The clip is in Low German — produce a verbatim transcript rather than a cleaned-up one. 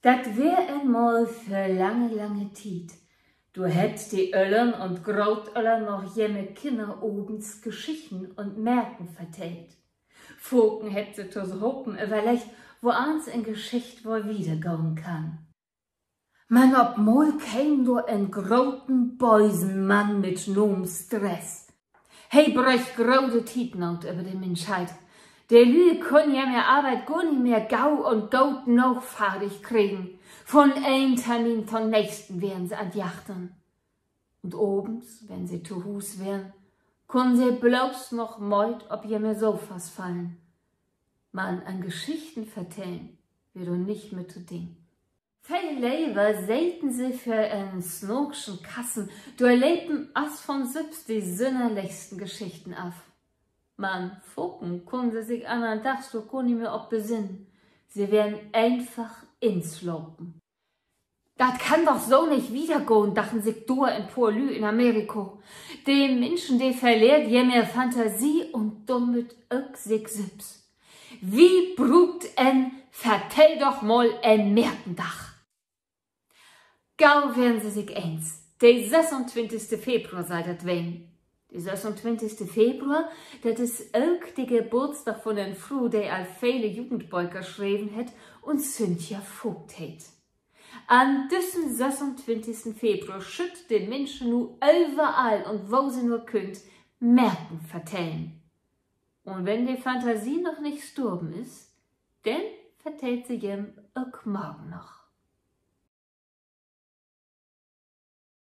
Dat weer eenmal vör lange, lange Tiet. Dor hebbt de Öllern un Grootöllern noch jemehr Kinner avends Geschichten un Märken vertellt. Faken hebbt se tohopen överleggt, woans en Geschicht woll wiedergahn kann. Man op mal keem dor en groten, bösen Mann mit Naam Stress. He bröch grote Tietnoot över de Minschheit. De Lüe kunnen jemehr Arbeit gor nich mehr gau un goot noog fardig kriegen. Von een Termin to'n nächsten weren se an't Jachtern. Un avends, wenn se to Huus weren, kunnen se bloots noch mööd op jemehr Sofas fallen. Man an Geschichten vertellen weer dor nich mit to denken. Veel lever seten se vör en snaakschen Kassen, dor lepen as von sülvst de sünnerlichsten Geschichten af. Man faken kunnen se sik annern Dags dor gor nich mehr op besinnen. Se weren eenfach inslapen. Dat kann doch so nich wiedergahn, dachten sik dor en poor Lüe in Amerika. De Minschen, de verleert jemehr Fantasie un dormit ok sik sülvst. Wi bruukt en Vertell-doch-mal-en-Märken-Dag. Gau weren se sik eens. De sössuntwintigste Februar sall dat ween. De sössuntwintigste Februar, dat is ok de Geburtsdag von en Fru, de al vele Jugendböker schreven hett un Cynthia Vogt heet. An düssen sössuntwintigsten Februar schüllt de Minschen nu överall un wo se nur köönt Märken vertellen. Un wenn de Fantasie noch nich storven is, denn vertellt se jem ok morgen noch.